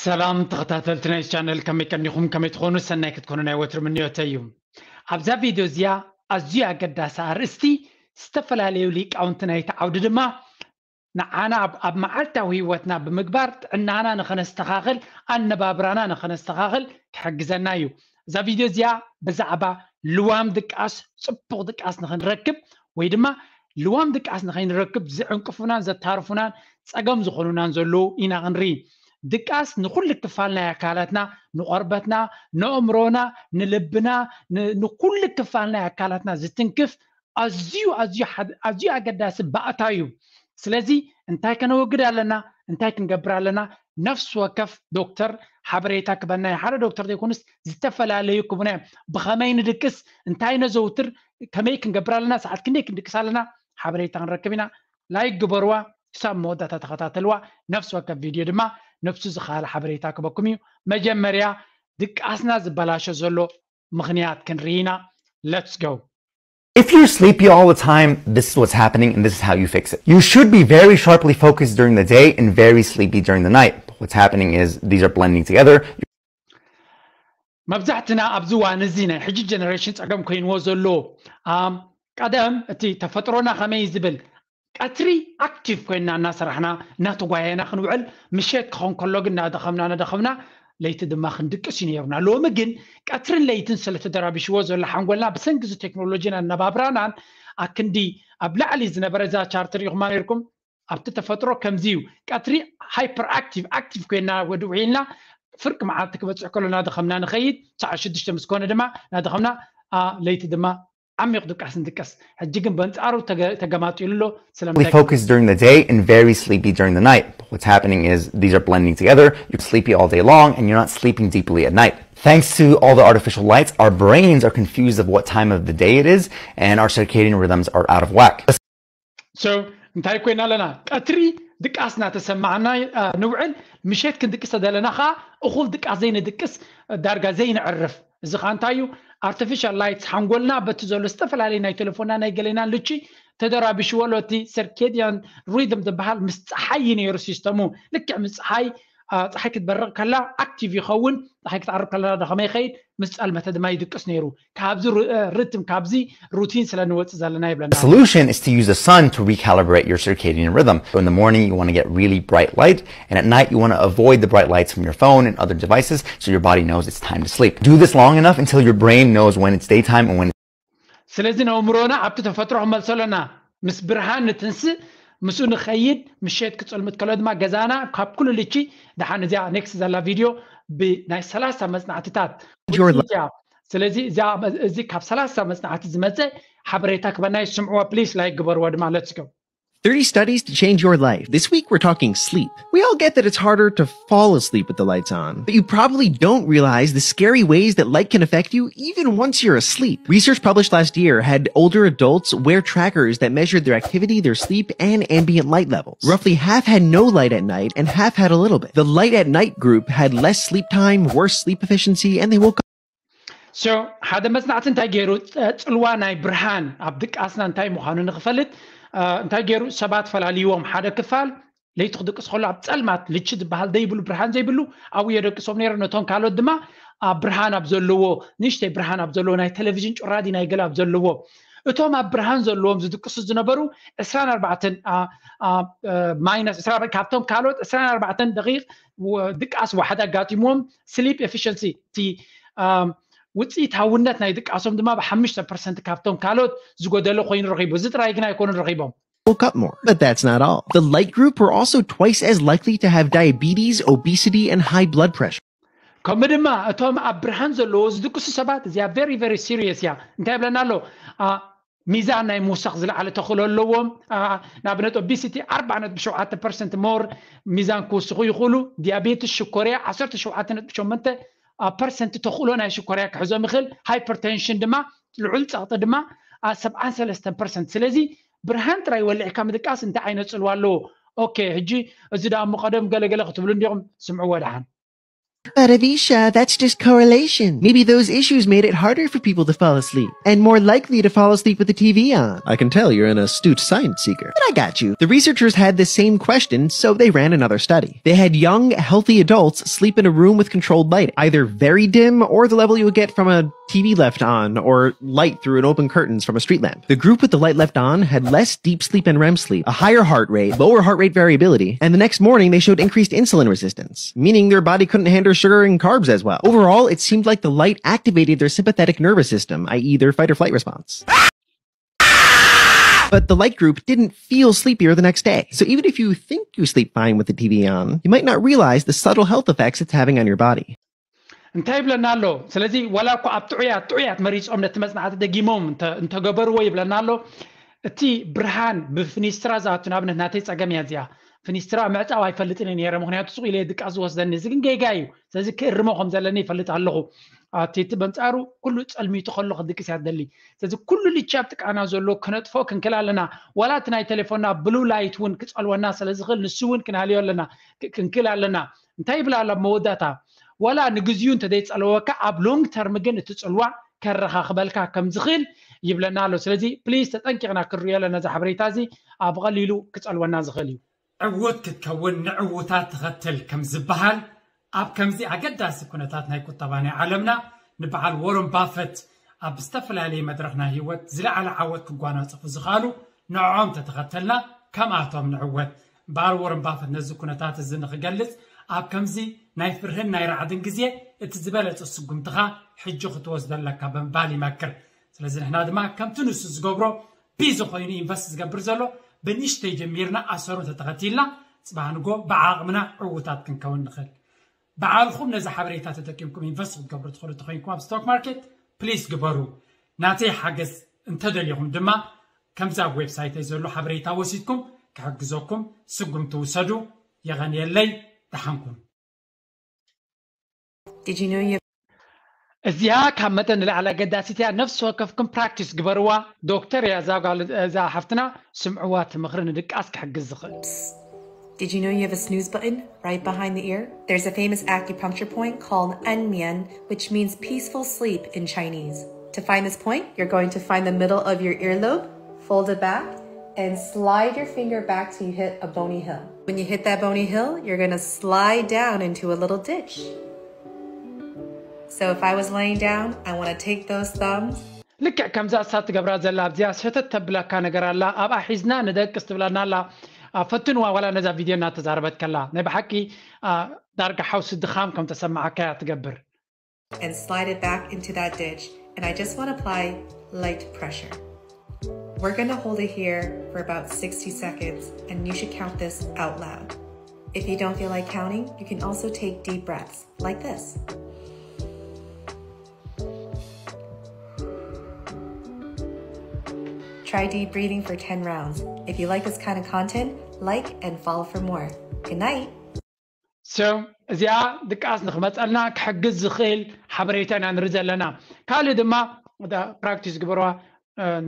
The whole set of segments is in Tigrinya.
ሰላም ተኸታተልቲ ናይ ቻነል፣ ከመይ ቀኒኹም? ከመይ ትኾኑ? ሰናይ ክትኮኑ ናይ ወትሪ ምንዮተይ እዩ። ኣብዛ ቪድዮ እዚኣ ኣዝዩ ኣገዳሲ ኣርእስቲ፣ ዝተፈላለዩ ሊቃውንቲ ናይቲ ዓውዲ ድማ ንዓና ኣብ ኣብ መዓልታዊ ህይወትና ብምግባር ጥዕናና ንኸነስተኻኽል፣ ኣነባብራና ንኸነስተኻኽል ክሕግዘና እዩ። እዛ ቪድዮ እዚኣ ብዛዕባ ልዋም ድቃስ፣ ጽቡቕ ድቃስ ንኽንረክብ ወይ ድማ ልዋም ድቃስ ንኸይንረክብ ዝዕንቅፉናን ዘታርፉናን ጸገም ዝኾኑናን ዘለዉ ኢና ክንርኢ። ድቃስ ንኹሉ ክፋል ናይ ኣካላትና፣ ንቆርበትና፣ ንኣእምሮና፣ ንልብና፣ ን- ንኹሉ ክፋል ናይ ኣካላትና ዝትንክፍ ኣዝዩ ኣዝዩ ሓደ- ኣዝዩ ኣገዳሲ ባእታ እዩ። ስለዚ እንታይ ከነወግድ ኣለና? እንታይ ክንገብር ኣለና? ነፍሲ ወከፍ ዶክተር ሓበሬታ ክበና እዩ። ሓደ ዶክተር ዘይኮኑስ ዝተፈላለዩ ክቡና እዮም። ብኸመይ ንድቅስ፣ እንታይ ነዘውትር፣ ከመይ ክንገብር ኣለና፣ ሰዓት ክንደይ ክንድቅስ ኣለና፣ ሓበሬታ ክንረክብ ኢና። ላይክ ግበርዋ፣ ክሳብ መወዳእታ ተኸታተልዋ። ነፍሲ ወከፍ ቪድዮ ድማ ነብሱ ዝኸኣለ ሓበሬታ ክበኩም እዩ። መጀመርያ ድቃስና ዝበላሾ ዘሎ ምኽንያት ክንርኢ ኢና። Let's go። If you're sleepy all the time, this is what's happening and this is how you fix it. You should be very sharply focused during the day and very sleepy during the night. But what's happening is these are blending together. መብዛሕትና ኣብዚ እዋን እዚ ናይ ሕጂ ጀነሬሽን ጸገም ኮይንዎ ዘሎ፣ ኣም፣ ቀደም እቲ ተፈጥሮና ከመይ ዝብል ቀትሪ ኣክቲቭ ኮይንና እናሰራሕና እናተጓየና ክንውዕል፣ ምሸት ክኾን ከሎ ግን እናደኸምና እናደኸምና ለይቲ ድማ ክንድቅስ እዩ ነይሩና። ሎሚ ግን ቀትርን ለይትን ስለተደራቢሽዎ ዘሎ ሓንጎልና ብሰንኪ እዚ ቴክኖሎጂን ኣነባብራናን ኣክንዲ ኣብ ላዕሊ ዝነበረ እዛ ቻርት ሪኢኹማ ነይርኩም። ኣብቲ ተፈጥሮ ከምዚ እዩ። ቀትሪ ሃይፐር ኣክቲቭ ኣክቲቭ ኮይና ወዲ ውዒልና ፍርቂ መዓልቲ ክበፅሕ ከሎ እናደኸምና ንኸይድ፣ ሰዓት ሽዱሽተ ምስ ኮነ ድማ እናደኸምና፣ ኣ፣ ለይቲ ድማ ዓሚቕ ድቃስ ንድቀስ። ሕጂ ግን በንጻሩ ተገ- ተገማጢሉ ኣሎ። ስለምንታይ? Focused during the day and very sleepy during the night. But what's happening is these are blending together. You're sleepy all day long and you're not sleeping deeply at night. Thanks to all the artificial lights, our brains are confused of what time of the day it is and our circadian rhythms are out of whack. So እንታይ ኮይና ኣለና? ቀትሪ ድቃስ እናተሰማዓና፣ ኣ፣ ንውዕል፣ ምሸት ክንድቅስ ተደለና ከዓ እኹል ድቃስ ዘይንድቅስ፣ ዳርጋ ዘይንዕርፍ። እዚ ከዓ እንታይ እዩ? ኣርቲፊሻል ላይትስ ሓንጎልና በቲ ዘሎ ዝተፈላለዩ ናይ ቴሌፎንና ናይ ገሌና ልቺ ተደራቢሽዎ ኣሎ። እቲ ሰርኬድያን ሪድም ዝበሃል ምስ ፀሓይ እዩ ነይሩ ሲስተሙ። ልክዕ ምስ ፀሓይ፣ ኣ፣ ፀሓይ ክትበርቕ ከላ ኣክቲቭ ይኸውን፣ ፀሓይ ክትዓርብ ከላ ደኸመ ይኸይድ፣ ምስ ጸልመተ ድማ ይድቅስ ነይሩ። ካብዚ ሩ- እ፣ ርትም ካብዚ ሩቲን ስለ ንወጽእ ዘለና ይብለና። The solution is to use the sun to recalibrate your circadian rhythm. So in the morning, you want to get really bright light, and at night, you want to avoid the bright lights from your phone and other devices so your body knows it's time to sleep. Do this long enough until your brain knows when it's daytime and when ስለዚ ነእምሮና ኣብቲ ተፈጥሮ ክመልሶ ኣለና። ምስ ብርሃን ንትንስእ፣ ምስኡ ንኸይድ፣ ምሸት ክጸልምት ከሎ ድማ ገዛና ካብ ኩሉ ልቺ ደሓን። እዚኣ ኔክስት ዘላ ቪድዮ ብናይ ሰላሳ መጽናዕትታት Your ውጽኢት እያ። ስለዚ እዚኣ እዚ ካብ ሰላሳ መጽናዕቲ ዝመጸ ሓበሬታ ክበና ይስምዕዋ። ፕሊስ ላይክ ግበርዋ ድማ። Let's go። Thirty studies to change your life. This week, we're talking sleep. We all get that it's harder to fall asleep with the lights on, but you probably don't realize the scary ways that light can affect you even once you're asleep. Research published last year had older adults wear trackers that measured their activity, their sleep, and ambient light levels. Roughly half had no light at night, and half had a little bit. The light at night group had less sleep time, worse sleep efficiency, and they woke So ሓደ መጽናዕቲ እንታይ ገይሩ? ጸ- ጽልዋ ናይ ብርሃን ኣብ ድቃስና እንታይ ምዃኑ ንኽፈልጥ፣ እ፣ እንታይ ገይሩ? ሰባት ፈላልይዎም። ሓደ ክፋል ለይቲ ክድቅስ ከሎ ኣብ ጸልማት ልቺ ዝበሃል ዘይብሉ ብርሃን ዘይብሉ ኣብኡ የደቅሶም ነይሩ። ነቶም ካልኦት ድማ ኣብ ብርሃን ኣብ ዘለዎ፣ ንእሽተይ ብርሃን ኣብ ዘለዎ ናይ ቴሌቪዥን ጩራዲ ናይ ገለ ኣብ ዘለዎ፣ እቶም ኣብ ብርሃን ዘለዎም ዝድቅሱ ዝነበሩ ዕስራን ኣርባዕተን፣ ኣ፣ ኣ፣ እ፣ ማይነስ ዕስራ፣ ካብቶም ካልኦት ዕስራን ኣርባዕተን ደቂቕ ወ- ድቃስ ዋሕድ ኣጋጢምዎም፣ ስሊፕ ኤፊሽንሲ፣ እቲ፣ እ፣ ውፅኢታውነት ናይ ድቃሶም ድማ ብሓሙሽተ ፐርሰንት ካብቶም ካልኦት ዝጎደለ ኮይኑ ረኺቡ። እዚ ጥራይ ግን ኣይኮኑን ረኺቦም። woke up more. But that's not all. The light group were also twice as likely to have diabetes, obesity, and high blood pressure. ከምኡ ድማ እቶም ኣብ ብርሃን ዘለዎ ዝድቅሱ ሰባት፣ እዚኣ ቨሪ ቨሪ ሲሪየስ እያ። እንታይ ይብለና ኣሎ? ኣ፣ ሚዛን ናይ ምውሳኽ ዝለዓለ ተኽእሎ ኣለዎም። ኣ፣ ንኣብነት ኦቢሲቲ ኣርባዓ ነጥቢ ሸውዓተ ፐርሰንት ሞር ሚዛን ክውስኹ ይኽእሉ። ዲያቤትስ፣ ሽኮርያ ዓሰርተ ሸውዓተ ነጥቢ ሸሞንተ ፐርሰንት ተኽእሎ ናይ ሽኮርያ ክሕዞም ይኽእል። ሃይፐርቴንሽን ድማ፣ ልዑል ጸቕጢ ድማ፣ ኣ፣ ሰብዓን ሰለስተን ፐርሰንት። ስለዚ ብርሃን ጥራይ ወሊዕካ ምድቃስ እንታይ ዓይነት ጽልዋ ኣለዎ? ኦኬ፣ ሕጂ እዚ ደኣ እሞ ቀደም ገለገለ ክትብሉ እንዲኹም፣ ስምዕዎ ደሓን። But Avisha, that's just correlation. Maybe those issues made it harder for people to fall asleep and more likely to fall asleep with the T V on. I can tell you're an astute science seeker, but I got you. The researchers had the same question, so they ran another study. They had young, healthy adults sleep in a room with controlled lighting, either very dim or the level you would get from a T V left on or light through an open curtains from a street lamp. The group with the light left on had less deep sleep and REM sleep, a higher heart rate, lower heart rate variability, and the next morning they showed increased insulin resistance, meaning their body couldn't handle sugar and carbs as well. Overall, it seemed like the light activated their sympathetic nervous system, i.e., their fight or flight response. But the light group didn't feel sleepier the next day. So even if you think you sleep fine with the T V on, you might not realize the subtle health effects it's having on your body. እንታይ ይብለና ኣሎ? ስለዚ ዋላ እኮ ኣብ ጥዑያት ጥዑያት መሪፆም ነቲ መፅናዕቲ ደጊሞም እንተ- እንተገበርዎ ይብለና ኣሎ። እቲ ብርሃን ብፍኒስትራ ዝኣቱ፣ ንኣብነት ናተይ ፀገም እያ እዚኣ፣ ፍኒስትራ ምዕፃው ኣይፈልጥን እየ ነይረ፣ ምክንያቱ ሱቕ ኢለ ድቃስ ዝወስደኒ፣ እዚ ግን ጌጋ እዩ። ስለዚ ክእርሞ ከም ዘለኒ ይፈልጥ ኣለኹ። ኣቲ እቲ በንፃሩ ኩሉ ፀልሚቱ ከሎ ክድቅስ እያ ትደሊ። ስለዚ ኩሉ ልቻ ኣብ ጥቃና ዘሎ ክነጥፎ ክንክል ኣለና። ዋላ እቲ ናይ ቴሌፎንና ብሉ ላይት እውን ክፀልወና ስለ ዝኽእል ንሱ እውን ክንሃልዮ ኣለና፣ ክ- ክንክል ኣለና። እንታይ ይብላ ኣሎ ኣብ መወዳእታ? ዋላ ንግዚኡ እንተዘይፀለወካ ኣብ ሎንግ ተርም ግን እቲ ፅልዋ ከረኻኽበልካ ከም ዝኽእል ይብለና ኣሎ። ስለዚ ፕሊዝ ተጠንቂቕና ክንሪኦ ኣለና። እዚ ሓበሬታ እዚ ኣብ ቀሊሉ ክፀልወና ዝኽእል እዩ። ዕዉት ክትከውን ንዕዉታት ተኸትል ከም ዝበሃል፣ ኣብ ከምዚ ኣገዳሲ ኩነታት ናይ ቁጠባ ናይ ዓለምና ንበዓል ዎረን ባፈት ኣብ ዝተፈላለየ መድረኽ ናይ ህይወት ዝለዓለ ዓወት ክጓናጸፉ ዝኽኣሉ ንዕኦም ተተኸተልና ከምኣቶም ንዕወት። በዓል ዎረን ባፈት ነዚ ኩነታት እዚ ንኽገልጽ ኣብ ከምዚ ናይ ፍርህን ናይ ራዕድን ግዜ እቲ ዝበለጸ ስጉምትኻ ሕጂ ክትወስዶ ኣለካ ብምባል ይመክር። ስለዚ ንሕና ድማ ከምቲ ንሱ ዝገብሮ ቢዚ ኮይኑ ኢንቨስት ዝገብር ዘሎ ብንእሽተይ ጀሚርና ኣሰሩ እንተተኸቲልና ጽባሕ ንጎ ብዓቕምና ዕዉታት ክንከውን ንኽእል። በዓልኹም ነዚ ሓበሬታ ተጠቂምኩም ኢንቨስት ክትገብሩ ትኽእሉ እንተኾይንኩም ኣብ ስቶክ ማርኬት ፕሊስ ግበሩ። ናተይ ሓገዝ እንተደልኹም ድማ ከምዚ ኣብ ዌብሳይተይ ዘሎ ሓበሬታ ወሲድኩም ክሕግዘኩም ስጉምቲ ውሰዱ። የቐንየለይ። ደሓንኩም። Did you know you እዚኣ ካብ መጠን ንላዕሊ ኣገዳሲት እያ። ነፍሲ ወከፍኩም ፕራክቲስ ግበርዋ። ዶክተር እያ እዛ ጓል፣ እዛ ሓፍትና፣ ስምዕዋ፣ እቲ ምኽሪ ንድቃስ ክሕግዝ ዝኽእል። Did you know you have a snooze button right behind the ear? There's a famous acupuncture point called Anmian, which means peaceful sleep in Chinese. To find this point, you're going to find the middle of your earlobe, fold it back, and slide your finger back till you hit a bony hill. When you hit that bony hill, you're gonna slide down into a little ditch. So if I was laying down, I wanna take those thumbs ልክዕ ከምዛ እሳ ትገብራ ዘላ ኣብዚኣ ሰተት ተብለካ ነገር ኣላ። ኣብኣ ሒዝና ንደቅስ ትብለና ኣላ። ኣብ ፈትንዋ ዋላ ነዛ ቪድዮ እናተዛረበት ከላ ናይ ብሓቂ ዳርጋ ሓውሲ ድኻም ከም ተሰማዓካ እያ ትገብር። and slide it back into that ditch. And I just want to apply light pressure. We're going to hold it here for about sixty seconds, and you should count this out loud. If you don't feel like counting, you can also take deep breaths like this. Try deep breathing for ten rounds. If you like this kind of content, like and follow for more. Good night. So እዚኣ ድቃስ ንክመፀልና ክሕግዝ ዝኽእል ሓበሬታ ኢና ንርኢ ዘለና። ካልእ ድማ ፕራክቲስ ግበርዋ።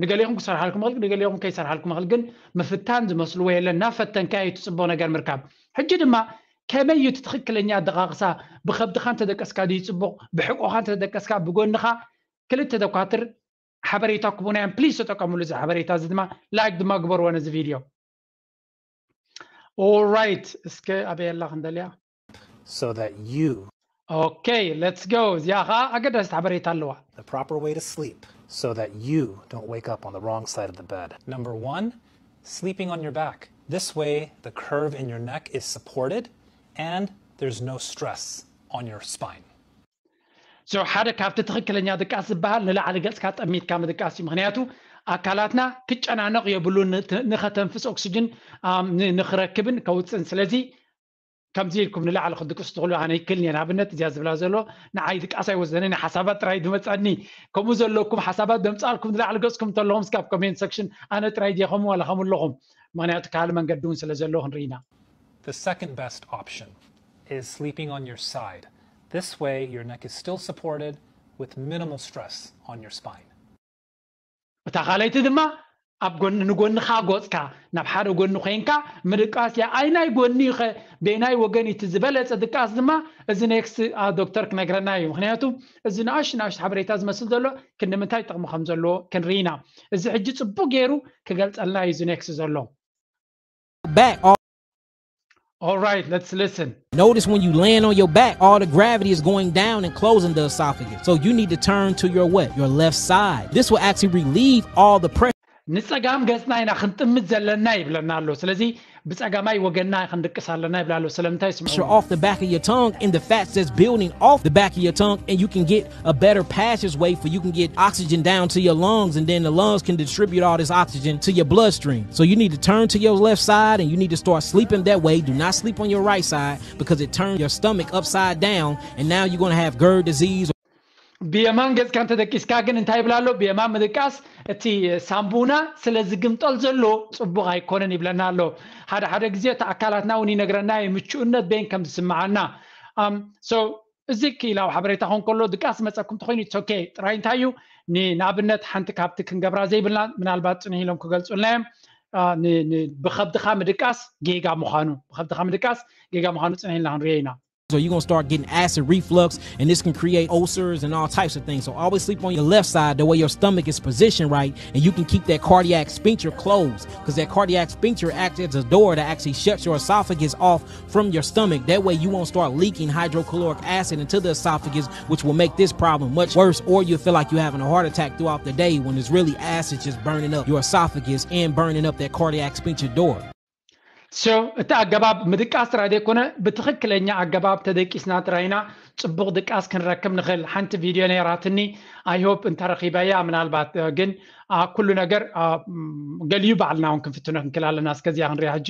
ንገሊኹም ክሰርሓልኩም ኽእል፣ ንገሊኹም ከይሰርሓልኩም ኽእል፣ ግን ምፍታን ዝመስልዎ የለን። እናፈተንካ እዩ እቲ ፅቡቕ ነገር ምርካብ። ሕጂ ድማ ከመይ እዩ እቲ ትኽክለኛ ኣደቃቕሳ? ብከብድኻ እንተደቀስካ ድዩ ፅቡቕ? ብሕቆኻ እንተደቀስካ? ብጎንኻ? ክልተ ደኳትር ሓበሬታ ክቡና እዮም። ፕሊዝ ተጠቀምሉ እዚ ሓበሬታ እዚ ድማ። ላይክ ድማ ግበርዎ ነዚ ቪድዮ። All right፣ እስከ ኣበይ ኣላ ክንደልያ? So that you Okay, let's go። እዚኣ ኸዓ ኣገዳሲት ሓበሬታ ኣለዋ። The proper way to sleep so that you don't wake up on the wrong side of the bed. Number one, sleeping on your back. This way, the curve in your neck is supported and there's no stress on your spine. So ሓደ ካብቲ ትኽክለኛ ድቃስ ዝበሃል ንላዕሊ ገጽካ ጠሚትካ ምድቃስ እዩ። ምኽንያቱ ኣካላትና ክጨናነቕ የብሉን፣ ንኸተንፍስ ኦክስጅን ንኽረክብን ከውፅእን። ስለዚ ከምዚ ኢልኩም ንላዕሊ ክትድቅሱ ትኽእሉ። ኣነ ይክልኒ እየ። ንኣብነት እዚኣ ዝብላ ዘሎ ንዓይ ድቃስ ኣይወስደኒ፣ ሓሳባት ጥራይ ዝመፀኒ። ከምኡ ዘለኩም ሓሳባት ዘምፃልኩም ንላዕሊ ገፅኩም እንተለኹም እስካብ ኮሜንት ሰክሽን ኣነ ጥራይ ድየ ከምኡ ዋላ ከም ኣለኹም፣ ምክንያቱ ካልእ መንገዲ እውን ስለ ዘሎ ክንርኢና። The second best option is sleeping on your side. This way, your neck is still supported with minimal stress on your spine. እታ ካልኣይቲ ድማ ኣብ ጎኒ ንጎንኻ ጎፅካ ናብ ሓደ ጎኒ ኮይንካ ምድቃስ እያ። ኣይ ናይ ጎኒ ኸ በናይ ወገን እቲ ዝበለፀ ድቃስ ድማ እዚ ኔክስት ዶክተር ክነግረና እዩ። ምክንያቱ እዚ ንኣሽ ንኣሽ ሓበሬታ ዝመስል ዘሎ ክንዲ ምንታይ ጥቕሚ ከም ዘለዎ ክንርኢና። እዚ ሕጂ ፅቡቅ ገይሩ ክገልፀልና እዩ እዚ ኔክስት ዘሎ። Back. All All right, let's listen. Notice when you land on your back, all the gravity is going down and closing the esophagus. So you need to turn to your what? Your left side. This will actually relieve all the pressure. ንፀጋም ገፅና ኢና ክንጥምት ዘለና ይብለና ኣሎ። ስለዚ ብፀጋማይ ወገንና ክንድቅስ ኣለና ይብላ ኣሎ። ስለምንታይ ስምዑ። Pressure off the back of your tongue and the fats that's building off the back of your tongue, and you can get a better passageway for you can get oxygen down to your lungs, and then the lungs can distribute all this oxygen to your bloodstream. So you need to turn to your left side, and you need to start sleeping that way. Do not sleep on your right side because it turns your stomach upside down, and now you're going to have GERD disease. ብየማን ገጽካ እንተደቂስካ ግን እንታይ ይብላ ኣሎ? ብየማን ምድቃስ እቲ ሳምቡና ስለ ዝግምጠል ዘሎ ጽቡቕ ኣይኮነን ይብለና ኣሎ። ሓደ ሓደ ግዜ እቲ ኣካላትና እውን ይነግረና እዩ ምቹእነት በይን ከም ዝስምዓና። Um, so እዚ ክኢላዊ ሓበሬታ ክኸውን ከሎ ድቃስ መጸኩም ተኾይኑ it's okay። ጥራይ እንታይ እዩ ንኣብነት ሓንቲ ካብቲ ክንገብራ ዘይብልና ምናልባት ጽንሕ ኢሎም ክገልጹልና እዮም። ብኸብድኻ ምድቃስ ጌጋ ምዃኑ ብኸብድኻ ምድቃስ ጌጋ ምዃኑ ጽንሕ ኢልና ክንሪኦ ኢና። So you're gonna start getting acid reflux, and this can create ulcers and all types of things. So always sleep on your left side, the way your stomach is positioned right, and you can keep that cardiac sphincter closed, because that cardiac sphincter acts as a door that actually shuts your esophagus off from your stomach. That way you won't start leaking hydrochloric acid into the esophagus, which will make this problem much worse, or you'll feel like you're having a heart attack throughout the day when it's really acid just burning up your esophagus and burning up that cardiac sphincter door. So እቲ ኣገባብ ምድቃስ ጥራይ ዘይኮነ ብትኽክለኛ ኣገባብ ተደቂስና ጥራይና ጽቡቕ ድቃስ ክንረክብ ንኽእል። ሓንቲ ቪድዮ ነይራትኒ፣ I hope እንተረኺበያ ምናልባት፣ ግን ኩሉ ነገር ገሊኡ ባዕልና እውን ክንፍትኖ ክንክእል ኣለና። እስከዚያ ክንሪኣ ሕጂ።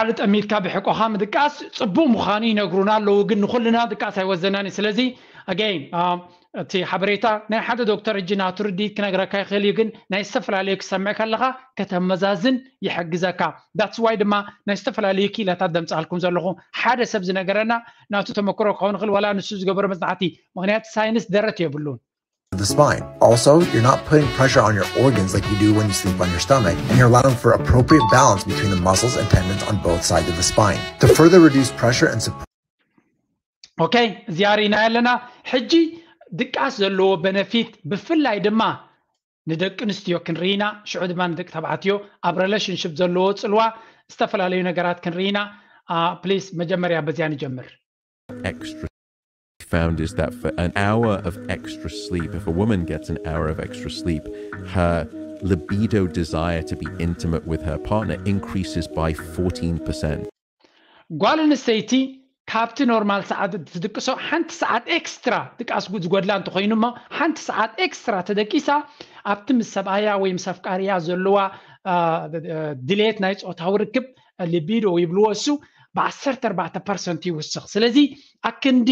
ዓሊ ጠሚትካ ብሕቆኻ ምድቃስ ጽቡቕ ምዃኑ ይነግሩና ኣለዉ፣ ግን ንኹልና ድቃስ ኣይወዘናን እዩ። ስለዚ again እቲ ሓበሬታ ናይ ሓደ ዶክተር እጂ ናቱ ርድኢት ክነግረካ ይኽእል እዩ፣ ግን ናይ ዝተፈላለዩ ክሰምዕ ከለኻ ከተመዛዝን ይሕግዘካ። That's why ድማ ናይ ዝተፈላለዩ ክኢላታት ደምፅኣልኩም ዘለኹ። ሓደ ሰብ ዝነገረና ናቱ ተመክሮ ክኸውን ይኽእል፣ ዋላ ንሱ ዝገበሮ መፅናዕቲ፣ ምክንያቱ ሳይንስ ደረት የብሉን። The spine. Also, you're not putting pressure on your organs like you do when you sleep on your stomach, and you're allowing for appropriate balance between the muscles and tendons on both sides of the spine. To further reduce pressure and support ኦኬ፣ እዚኣ ርኢና ኣለና። ሕጂ ድቃስ ዘለዎ በነፊት ብፍላይ ድማ ንደቂ ኣንስትዮ ክንርኢና፣ ሽዑ ድማ ንደቂ ተባዕትዮ ኣብ ሪሌሽንሽፕ ዘለዎ ጽልዋ ዝተፈላለዩ ነገራት ክንርኢና። ፕሊስ መጀመርያ በዚያ ንጀምር። Extra found is that for an hour of extra sleep, if a woman gets an hour of extra sleep, her libido desire to be intimate with her partner increases by fourteen percent. ጓል ኣንስተይቲ ካብቲ ኖርማል ሰዓት ትድቅሶ ሓንቲ ሰዓት ኤክስትራ ድቃስ ዝጎድላ እንተኾይኑ እሞ ሓንቲ ሰዓት ኤክስትራ ተደቂሳ ኣብቲ ምስ ሰብኣያ ወይ ምስ ኣፍቃርያ ዘለዋ ድሌት ናይ ፆታዊ ርክብ ሊቢዶ ይብልዎ እሱ ብዓሰርተ ኣርባዕተ ፐርሰንት ይውስኽ። ስለዚ ኣክንዲ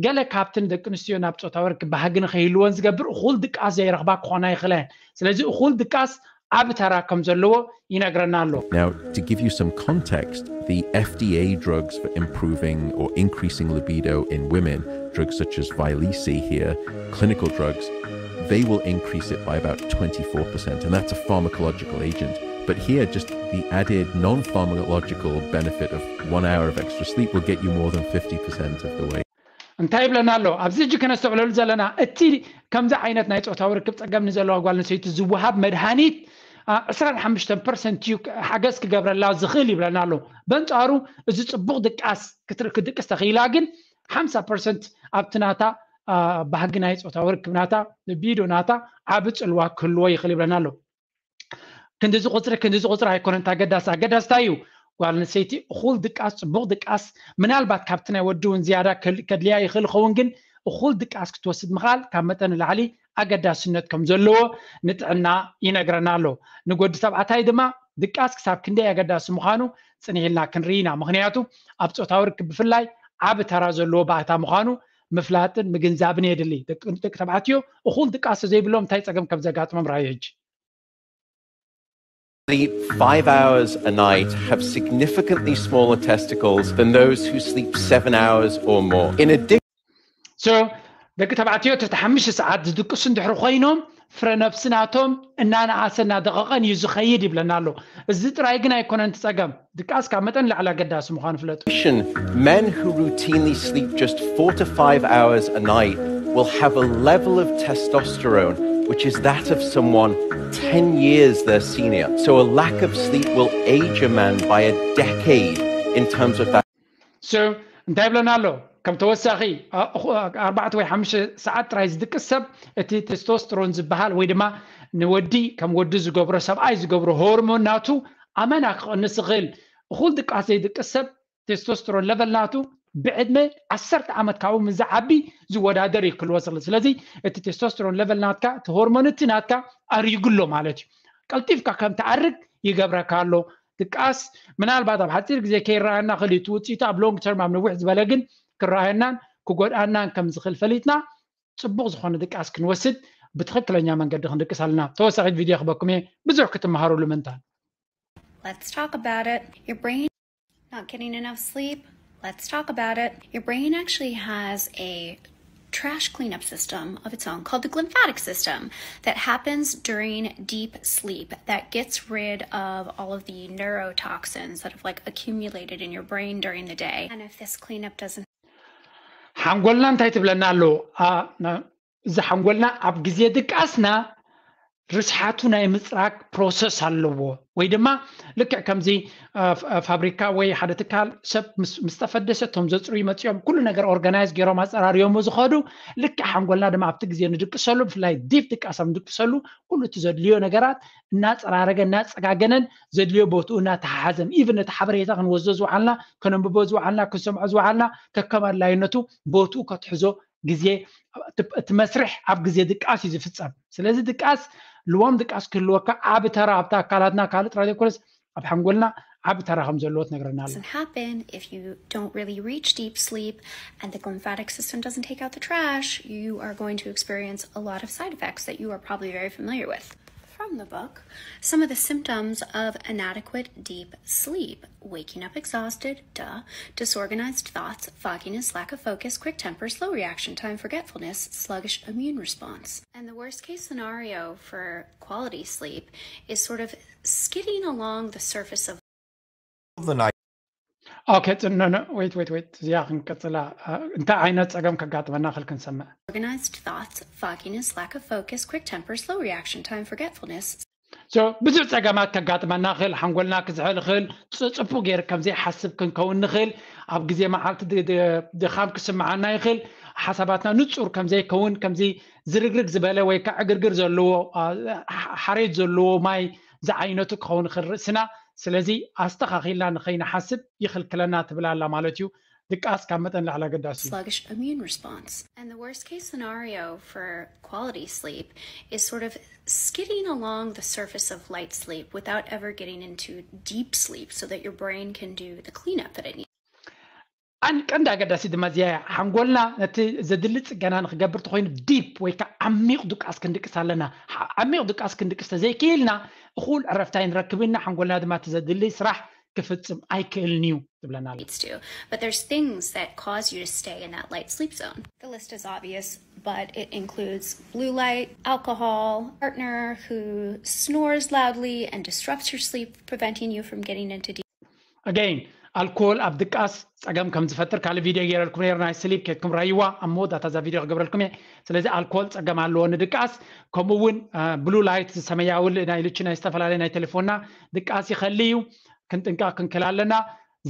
ገለ ካብቲ ንደቂ ኣንስትዮ ናብ ፆታዊ ርክብ ባህጊ ንኸይህልወን ዝገብር እኹል ድቃስ ዘይረኽባ ክኾና ይኽእላ እየን። ስለዚ እኹል ድቃስ ዓቢ ተራ ከም ዘለዎ ይነግረና ኣሎ። Now, to give you some context, the F D A drugs for improving or increasing libido in women, drugs such as Vyleesi here, clinical drugs, they will increase it by about twenty-four percent, and that's a pharmacological agent. But here, just the added non-pharmacological benefit of one hour of extra sleep will get you more than fifty percent of the way. እንታይ ይብለና ኣሎ? ኣብዚ ሕጂ ከነስተውዕለሉ ዘለና እቲ ከምዚ ዓይነት ናይ ፆታዊ ርክብ ፀገም ንዘለዋ ጓል ኣንስተይቲ ዝወሃብ መድሃኒት ዕስራን ሓሙሽተን ፐርሰንት እዩ ሓገዝ ክገብረላ ዝኽእል ይብለና ኣሎ። በንፃሩ እዚ ፅቡቕ ድቃስ ክትድቅስ ተኽኢላ ግን ሓምሳ ፐርሰንት ኣብቲ ናታ ባህጊ ናይ ፆታዊ ርክብ ናታ ቢዶ ናታ ዓቢ ፅልዋ ክህልዎ ይኽእል ይብለና ኣሎ። ክንዲዚ ቁፅሪ ክንዲዚ ቁፅሪ ኣይኮነን ኣገዳሲ። ኣገዳሲ እንታይ እዩ? ጓል ኣንስተይቲ እኹል ድቃስ፣ ፅቡቕ ድቃስ፣ ምናልባት ካብቲ ናይ ወዲ እውን ዝያዳ ከድልያ ይኽእል ይኸውን፣ ግን እኹል ድቃስ ክትወስድ ምኽኣል ካብ መጠን ንላዕሊ ኣገዳስነት ከም ዘለዎ ንጥዕና ይነግረና ኣሎ። ንጎዲ ተባዕታይ ድማ ድቃስ ክሳብ ክንደይ ኣገዳሲ ምዃኑ ፅንሕ ኢልና ክንርኢ ኢና። ምኽንያቱ ኣብ ፆታዊ ርክብ ብፍላይ ዓቢ ተራ ዘለዎ ባእታ ምዃኑ ምፍላጥን ምግንዛብን የድሊ። ደቂ ተባዕትዮ እኹል ድቃስ ዘይብሎም እንታይ ፀገም ከም ዘጋጥሞም ራእዩ ሕጂ። Sleep five hours a night, have significantly smaller testicles than those who sleep seven hours or more. In addition, so ደቂ ተባዕትዮ ትሕቲ ሓሙሽተ ሰዓት ዝድቅሱ እንድሕር ኮይኖም ፍረ ነብሲ ናቶም እናነኣሰ እናደቐቐን እዩ ዝኸይድ ይብለና ኣሎ። እዚ ጥራይ ግን ኣይኮነን እቲ ጸገም። ድቃስ ካብ መጠን ላዕሊ ኣገዳሲ ምዃኑ ፍለጡ። Men who routinely sleep just four to five hours a night will have a level of testosterone which is that of someone ten years their senior. So a lack of sleep will age a man by a decade in terms of that. So እንታይ ይብለና ኣሎ? ከም ተወሳኺ ኣርባዕተ ወይ ሓሙሽተ ሰዓት ጥራይ ዝድቅስ ሰብ እቲ ቴስቶስትሮን ዝበሃል ወይ ድማ ንወዲ ከም ወዲ ዝገብሮ ሰብኣይ ዝገብሮ ሆርሞን ናቱ ኣመና ክቐንስ ይኽእል። እኹል ድቃስ ዘይድቅስ ሰብ ቴስቶስትሮን ለቨል ናቱ ብዕድመ ዓሰርተ ዓመት ካብኡ ምስ ዝዓቢ ዝወዳደር እዩ ክልወ ዝኽእል። ስለዚ እቲ ቴስቶስትሮን ለቨል ናትካ እቲ ሆርሞን እቲ ናትካ ኣሪጉ ኣሎ ማለት እዩ። ቀልጢፍካ ከም ትኣርግ ይገብረካ ኣሎ። ድቃስ ምናልባት ኣብ ሓፂር ግዜ ከይረኣየና ክእል እዩ። እቲ ውፅኢቱ ኣብ ሎንግ ተርም ኣብ ነዊሕ ዝበለ ግን ክረኣየናን ክጎድኣናን ከም ዝኽእል ፈሊጥና ፅቡቕ ዝኾነ ድቃስ ክንወስድ ብትኽክለኛ መንገዲ ክንድቅስ ኣለና። ተወሳኺት ቪድዮ ክበኩም እየ ብዙሕ ክትመሃሩሉ ምንታን። Let's talk about it. Your brain not getting enough sleep. Let's talk about it. Your brain actually has a trash cleanup system of its own called the glymphatic system that happens during deep sleep that gets rid of all of the neurotoxins that have like accumulated in your brain during the day. And if this cleanup doesn't ሓንጎልና እንታይ ትብለና ኣሎ? እዚ ሓንጎልና ኣብ ግዜ ድቃስና ርስሓቱ ናይ ምፅራግ ፕሮሰስ ኣለዎ። ወይ ድማ ልክዕ ከምዚ ፋብሪካ ወይ ሓደ ትካል ሰብ ምስ ተፈደሰ እቶም ዘፅሩ ይመፅኦም ኩሉ ነገር ኦርጋናይዝ ገይሮም ኣፀራሪዮሞ ዝኸዱ፣ ልክዕ ሓንጎልና ድማ ኣብቲ ግዜ ንድቅሰሉ፣ ብፍላይ ዲፕ ድቃስ ኣብ ንድቅሰሉ ኩሉ እቲ ዘድልዮ ነገራት እናፀራረገ እናፀጋገነን ዘድልዮ ቦትኡ እናተሓሓዘን ኢቭን እቲ ሓበሬታ ክንወስዶ ዝወዓልና፣ ከነንብቦ ዝወዓልና፣ ክንሰምዖ ዝወዓልና ከከም ኣድላይነቱ ቦትኡ ከትሕዞ ግዜ እቲ መስርሕ ኣብ ግዜ ድቃስ እዩ ዝፍፀም። ስለዚ ድቃስ ልዋም ድቃስ ክህልወካ ዓቢ ተራ ኣብቲ ኣካላትና ካልእ ጥራይ ዘይኮነስ ኣብ ሓንጎልና ዓቢ ተራ ከም ዘለዎ ትነግረና ኣሎ። Doesn't happen if you don't really reach deep sleep and the glymphatic system doesn't take out the trash, you are going to experience a lot of side effects that you are probably very familiar with. From the book, some of the symptoms of inadequate deep sleep: waking up exhausted, duh, disorganized thoughts, fogginess, lack of focus, quick temper, slow reaction time, forgetfulness, sluggish immune response. And the worst case scenario for quality sleep is sort of skidding along the surface of the night. Okay, no, no, wait, wait, wait. እዚኣ ክንቀጽላ እንታይ ዓይነት ጸገም ከጋጥመና ክል ክንሰምዕ። Organized thoughts, fogginess, lack of focus, quick temper, slow reaction time, forgetfulness. So ብዙሕ ጸገማት ከጋጥመና ክል፣ ሓንጎልና ክዝሕል ክል፣ ጽ- ጽቡቅ ገይር ከም ዘይሓስብ ክንከውን ንኽል፣ ኣብ ግዜ መዓልቲ ድ- ድ- ድኻም ክስምዓና ይኽል፣ ሓሳባትና ንጹር ከም ዘይከውን፣ ከምዚ ዝርግርግ ዝበለ ወይ ከዓ ዕግርግር ዘለዎ አ፣ ሓ- ሓሬት ዘለዎ ማይ ዝዓይነቱ ክኸውን ይኽእል ርእስና። ስለዚ ኣስተኻኺልና ንኸይንሓስብ ይኽልክለና ትብል ኣላ ማለት እዩ። ድቃስ ካብ መጠን ላዕሊ ኣገዳሲ እዩ። Sluggish immune response. And the worst case scenario for quality sleep is sort of skidding along the surface of light sleep without ever getting into deep sleep so that your brain can do the cleanup that it needs. ኣን ቀንዲ ኣገዳሲ ድማ እዚኣ እያ። ሓንጎልና ነቲ ዘድሊ ጽገና ንክገብር ተኮይኑ ዲፕ ወይ ከዓ ዓሚቕ ድቃስ ክንድቅስ ኣለና። ዓ- ዓሚቕ ድቃስ ክንድቅስ ተዘይክኢልና እኹል ዕረፍቲ ኣይንረክብና፣ ሓንጎልና ድማ እቲ ዘድሊ ስራሕ ክፍጽም ኣይክእልን እዩ ትብለና ኣሎ። Needs to. But there's things that cause you to stay in that light sleep zone. The list is obvious, but it includes blue light, alcohol, partner who snores loudly and disrupts your sleep, preventing you from getting into deep. ኣገይን ኣልኮል ኣብ ድቃስ ጸገም ከም ዝፈጥር ካልእ ቪድዮ ገይረልኩም ነይረ፣ ናይ ስሊፕ ኬድኩም ራይዋ ኣብ መወዳእታ እዛ ቪድዮ ክገብረልኩም እየ። ስለዚ ኣልኮል ጸገም ኣለዎ ንድቃስ። ከምኡ እውን ብሉ ላይት ሰማያዊ ናይ ልቹ ናይ ዝተፈላለየ ናይ ቴሌፎንና ድቃስ ይኸሊ እዩ። ክንጥንቀቕ ክንክል ኣለና።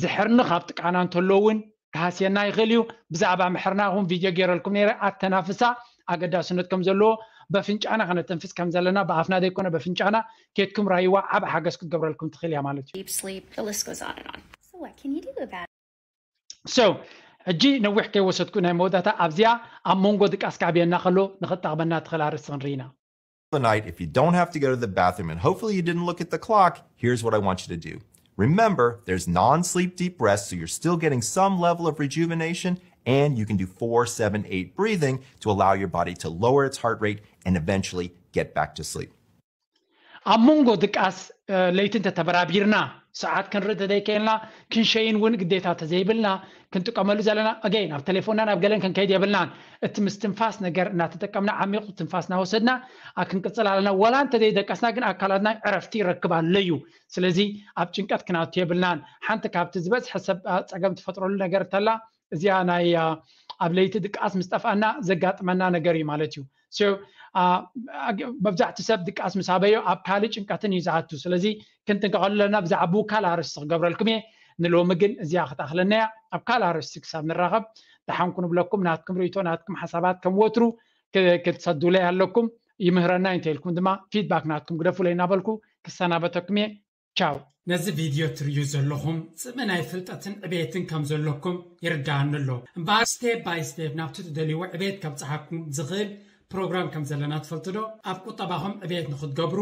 ዝሕርኒ ካብ ጥቃና እንተሎ እውን ክሃስየና ይኽእል እዩ። ብዛዕባ ምሕርና እውን ቪድዮ ገይረልኩም ነይረ። ኣተናፍሳ ኣገዳስነት ከም ዘለዎ፣ በፍንጫና ከነተንፍስ ከም ዘለና፣ ብኣፍና ዘይኮነ በፍንጫና ኬድኩም ራይዋ ዓብ ሓገዝ ክትገብረልኩም ትኽእል እያ ማለት እዩ። Deep sleep. The list goes on and on. So what can you do about it? So ሕጂ ነዊሕ ከይወሰድኩ ናይ መወዳእታ ኣብዚኣ ኣብ መንጎ ድቃስ ክኣብየና ከሎ ንኽጠቕመና ትኽእል ኣርእስቲ ክንርኢና። The night, if you don't have to go to the bathroom, and hopefully you didn't look at the clock, here's what I want you to do. Remember, there's non sleep deep rest, so you're still getting some level of rejuvenation, and you can do four seven eight breathing to allow your body to lower its heart rate and eventually get back to sleep. ኣብ መንጎ ድቃስ ለይቲ እንተተበራቢርና፣ ሰዓት ክንርኢ ተዘይከልና፣ ክንሸይን እውን ግዴታ ተዘይብልና፣ ክንጥቀመሉ ዘለና ኣገይን ኣብ ቴሌፎንና ናብ ገለን ክንከይድ የብልናን። እቲ ምስትንፋስ ነገር እናተጠቀምና፣ ዓሚቑ ትንፋስ እናወሰድና ክንቅፅል ኣለና። ወላ እንተዘይደቀስና ግን ኣካላትና ዕረፍቲ ይረክብ ኣሎ እዩ። ስለዚ ኣብ ጭንቀት ክናቱ የብልናን። ሓንቲ ካብቲ ዝበዝሐ ሰብ ፀገም ትፈጥረሉ ነገር እንተላ እዚኣ ናይ ኣብ ለይቲ ድቃስ ምስ ጠፍኣና ዘጋጥመና ነገር እዩ ማለት እዩ። መብዛሕትኡ ሰብ ድቃስ ምስ ኣበዮ ኣብ ካልእ ጭንቀትን እዩ ዝኣቱ። ስለዚ ክንጥንቀቐሉ ኣለና። ብዛዕባኡ ካልእ ኣርእስቲ ክገብረልኩም እየ። ንሎሚ ግን እዚኣ ክትኣኽለና እያ። ኣብ ካልእ ኣርእስቲ ክሳብ ንራኸብ ደሓን ኩኑ ብለኩም። ናትኩም ርእይቶ፣ ናትኩም ሓሳባት ከም ወትሩ ክትሰዱለይ ኣለኩም። ይምህረና እንተ ኢልኩም ድማ ፊድባክ ናትኩም ግደፉለይ እናበልኩ ክሰናበተኩም እየ። ቻው። ነዚ ቪድዮ ትርእዩ ዘለኹም ጽምእ ናይ ፍልጠትን ዕቤትን ከም ዘለኩም ይርድኣኒ ኣሎ። እምበኣር ስቴፕ ባይ ስቴፕ ናብቲ ትደልይዎ ዕቤት ከብጽሓኩም ዝኽእል ፕሮግራም ከም ዘለና ትፈልጡ ዶ? ኣብ ቁጠባኹም ዕቤት ንኽትገብሩ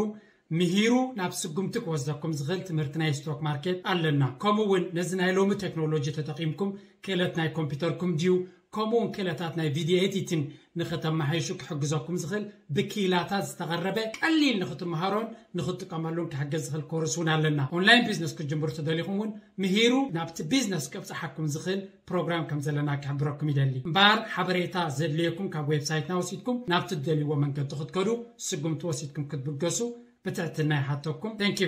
ምሂሩ ናብ ስጉምቲ ክወስደኩም ዝኽእል ትምህርቲ ናይ ስቶክ ማርኬት ኣለና። ከምኡ እውን ነዚ ናይ ሎሚ ቴክኖሎጂ ተጠቒምኩም ክእለት ናይ ኮምፒውተርኩም ድዩ ከምኡ እውን ክእለታት ናይ ቪድዮ ኤዲቲን ንኽተመሓይሹ ክሕግዘኩም ዝኽእል ብኪላታት ዝተቐረበ ቀሊል ንኽትመሃሮን ንኽትጥቀመሉን ክሕግዝ ዝኽእል ኮርስ እውን ኣለና። ኦንላይን ቢዝነስ ክትጅምሩ ተደሊኹም እውን ምሂሩ ናብቲ ቢዝነስ ከብፅሓኩም ዝኽእል ፕሮግራም ከም ዘለና ክሕብረኩም ይደሊ። እምበኣር ሓበሬታ ዘድልየኩም ካብ ዌብሳይትና ወሲድኩም ናብቲ ትደልይዎ መንገዲ ክትከዱ ስጉምቲ ወሲድኩም ክትብገሱ ብትሕትና ይሓተኩም። Thank you very